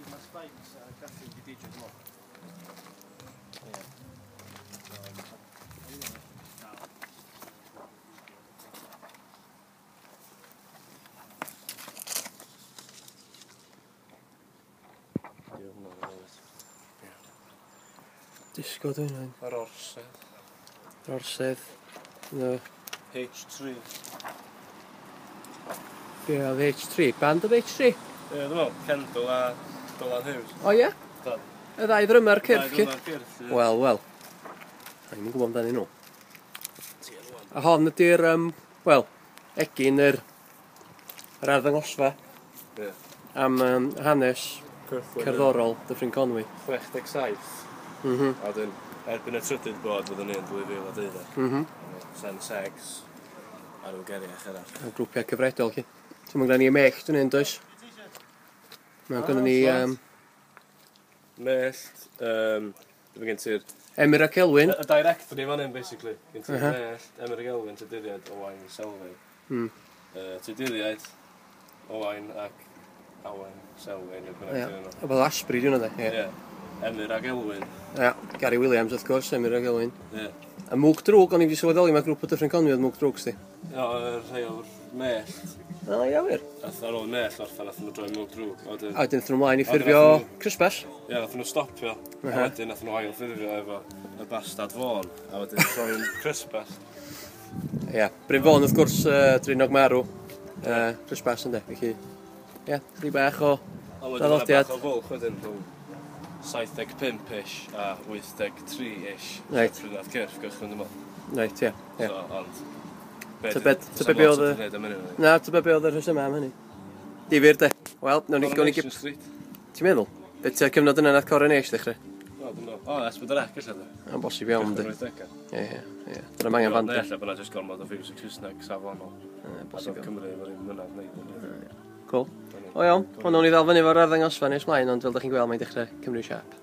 Mae Spikes a Cathy wedi DJ, dwi'n meddwl. Ie. Disgo dwi'n hyn. Yr orsedd. Yr orsedd. No. H3. Be oedd H3? Band oedd H3? Ie, dwi'n meddwl, Kendall a Dylan Hughes. O ie? Do. Y ddau ddryma'r cyrff, Ddau ci? dryma'r cyrff, ie. Wel, wel. A ni'n gwybod amdanyn nhw. A hon ydy'r, wel, egin yr arddangosfa. Ie. Am hanes Cerddorol. cerddorol Dyffryn Conwy. 67. A wedyn, erbyn y trydydd bod, fyddwn ni yn 2012. Sen Segs, a rhyw geriach eraill. A grwpiau cyfredol, chi. So mae gennym ni y Mellt yn un, does? Mae gennym ni Mellt, dwi'n gen ti'r... Emyr ac Elwyn. Y directory fan hyn, basically. Gen ti'r Mellt, Emyr ac Elwyn, Tuduriaid, Owain, Selwyn. Tuduriaid, Owain ac Awen, Selwyn, neu bynnag Ie. dyn nhw. A bod Asprey, dwi'n yna, ie. Ie. Emyr ac Elwyn. Ie, Gary Williams, wrth gwrs, Emyr ac Elwyn. Ie. A Mwg Drwg, o'n i wedi sylweddoli, mae grŵp o Dyffryn Conwy oedd Mwg Drwg, sti. Ie, o'r rhai o'r Mellt. O, ia wir. Ath ar ôl Mellt orffen, ath nhw droi Mwg Drwg. A wedyn- A wedyn aethon nhw ymlaen i A wedyn ffurfio athyn nhw- Crysbell. Ie, nath nhw stopio. A wedyn nath nhw ail ffurfio efo y Bastard Fôn. A wedyn troi'n Crysbell. Ie, Bryn Fôn, wrth gwrs, Dreinog Marw. Crysbell, ynddo, felly... Ie, chydig bach o A wedyn ma' 'na draddodiad. bach o fwlch wedyn rhwng 75-ish a 83-ish. Reit. Pryd nath Cyrff gychwyn, dwi'n meddwl. Reit, ie, ie. So, ond... Tybed- tybed be oedd y- Na, tybed be oedd y rhesymau am hynny. Difyr, de. Wel, nawn ni gawn ni gip... Street. Ti'n meddwl? Be tua cyfnod yna nath Coronation ddechrau? O, dwi'n meddwl. O, S4C, ella, de. Yn bosib iawn, de. Cychwyn 80au. Ie, ie, ie. Dyna mae angen band. Neu ella bod 'na jyst gormod o fiwsig Saesneg safonol. Ie, A bosib doedd iawn. Cymru efo'r un mynadd wneud yn Cool. O iawn, wel nawn ni ddal fyny efo'r arddangosfa nes mlaen, ond fel da chi'n gweld mae'n dechrau cymryd siâp.